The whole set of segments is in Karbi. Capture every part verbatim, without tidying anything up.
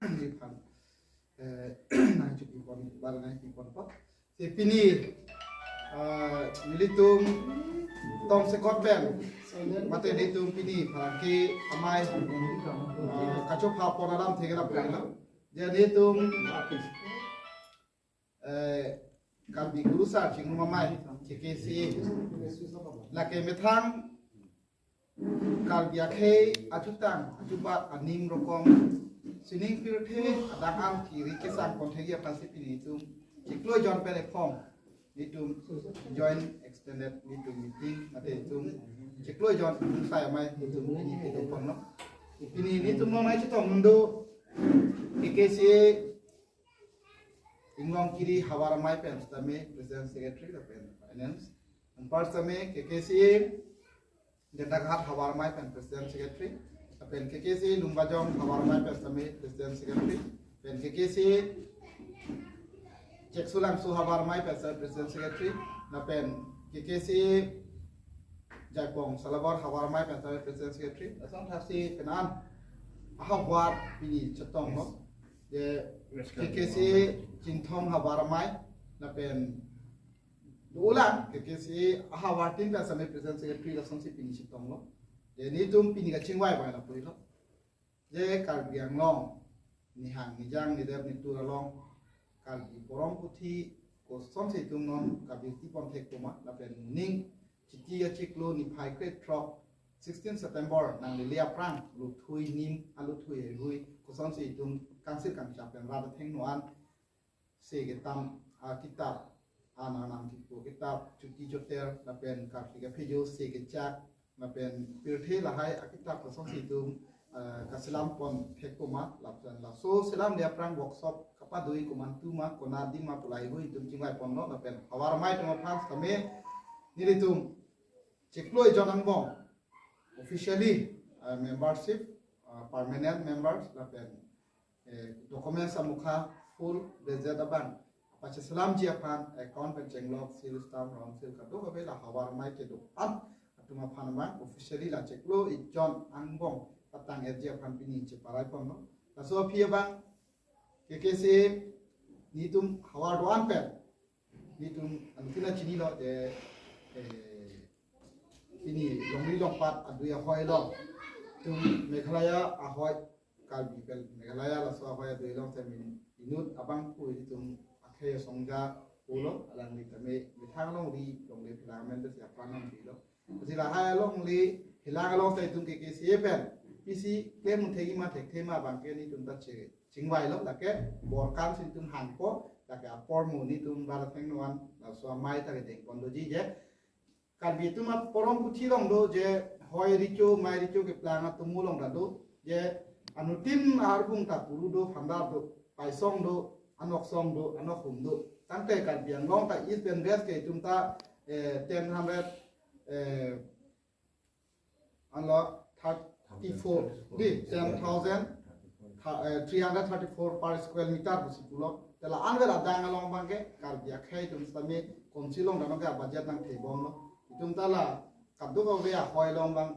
Nephan, eh, nangchepipon, bar nangchepipon po. Si pini, eh, nelitum tongsekot pen mate nelitum pini pherangke amei, eh, kachopha pon alamthe ke lapu lo. Jadi nelitum, eh, Karbi Kurusar Chingrum Amei, K K C A, lake methang Karbi akhei ajutang ajubat aning rokong sining pirthe adang-an kiri kesang pon thekji aphansi pini nelitum chiklo jon pen ephong nelitum joint extended nelitum meeting mate nelitum chiklo jon Kurusar Amei nelitum pini nelitum ponlo. Pini nelitum nonai chetong mundo K K C A Inglongkiri Havar Amei pen sitame President Secretary lapen Finance. Anpar sitame K K C A Gandaghat Havar Amei pen President Secretary. Lapen K K C A Lumbajong Havar Amei pen sitame President Secretary. Lapen K K C A Cheksulangso Havar Amei pen sitame President Secretary. Lapen K K C A Jaipong Salabor Havar Amei pen sitame President Secretary. Lason thasi penan ahavar pini chetonglo. Je K K C A Chinthong Havar Amei lapen dolang K K C A ahavar tin pen sitame President Secretary lasonsi pini chetonglo. Je nelitum pini kachingvai abang lapu lo. Je Karbi Anglong nihang nijang nidep nitur along Karbi porong puthi kosonsi itum non kabirti pon thek puma lapen ning chiti achiklo niphai krethrok sixteen September nanglele aphrang luthui nim aluthui heihui kosonsi itum kangsir kangchap pen rat athengno an se ketam akitap, anang nang kipu kitap, chuti choter, lapen kartik aphejo se kechak, lapen pirthe lahai akitap kosonsi itum, eh, kaselam pon thek puma, lapen laso selamde aphrang workshop kapadoi komantu ma, konat ding ma pu lahai hui itum chingvai ponlo, lapen Havar Amei atum aphan sitame nelitum chiklo jon angbong officially, uh, membership, uh, permanent members lapen, eh, documents amukha full budget abang pacheselamji aphan account pen chenglok, seal stamp, round seal kadokave la Havar Amei kedo-an atum aphan abang officially la chiklo jon angbong patang-etji aphan pini cheparai ponlo. Laso aphi abang K K C A nelitum havar do-an pen nelitum antina chinilo je, eh, pini longri longpat adui ahoi lo. Itum Meghalaya ahoi, Karbi pen Meghalaya laso ahoi adui along sitame inut abangphu itum akhei asongja pulo, alangli tame methang longri longri phelang amen si apran nangpilo. Si lahai alongle helang along sitame itum K K C A pen pisi klem thekji ma thekthe ma abangke nelitum ta che chingvailo, lake borkan si itum hangpo, lake apor mo nelitum bar athengno an laso amei ta kedeng pon doji je Karbi atum aporong puthi along do je hoi recho mei recho keplang atum along ta do je anuttin arbung ta puru do, phandar do, paisong do, anoksong do, anokhum do. Tangte Karbi Anglong ta East pen West ke itum ta, eh, ten hundred, eh, anlo thirty-four, di, ten thousand, tha-, eh, three hundred thirty-four per square meter pusi pulo. Te la-an ave adang along abangke Karbi akhei atum sitame council along dano ke budget nangthebomlo. Itum ta la kadokave ahoi along abang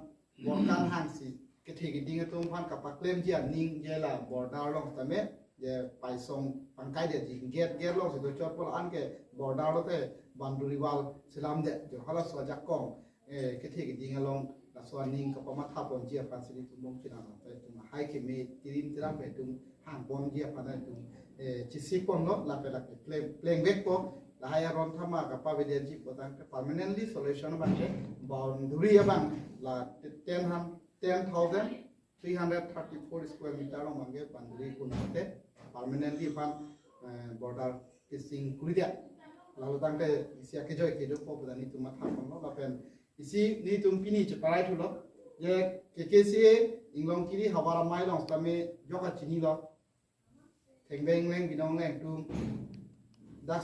borkan hangsi kethe keding atum aphan kapaklemji aning je la border along sitame je paisong pangkaidetji gate gate alongsi dochot pu la-an ke border lote boundary wall selamde je halaso ajakong, eh, kethe keding along laso aning kapamatha ponji aphansi nelitum bong chinam pen itum hai keme tirim tiram pen itum hang ponji aphan itum, eh, chisi ponlo lapen lake pleng plengvekpo. Lahai aron thama kapavedetji pu tangte permanently solution abangke boundary abang la ten ham ten thousand three hundred thirty-four square meter along abangke boundary kun te permanently aphan, eh, border fixing kuridia. Lalu tangte isi akejoi kedo po pu ta nelitum matha ponlo lapen isi nelitum pini cheparai thulo. Je K K C A Inglongkiri Havar Amei along sitame jok kachinilo. Thengbeng leng binong leng atum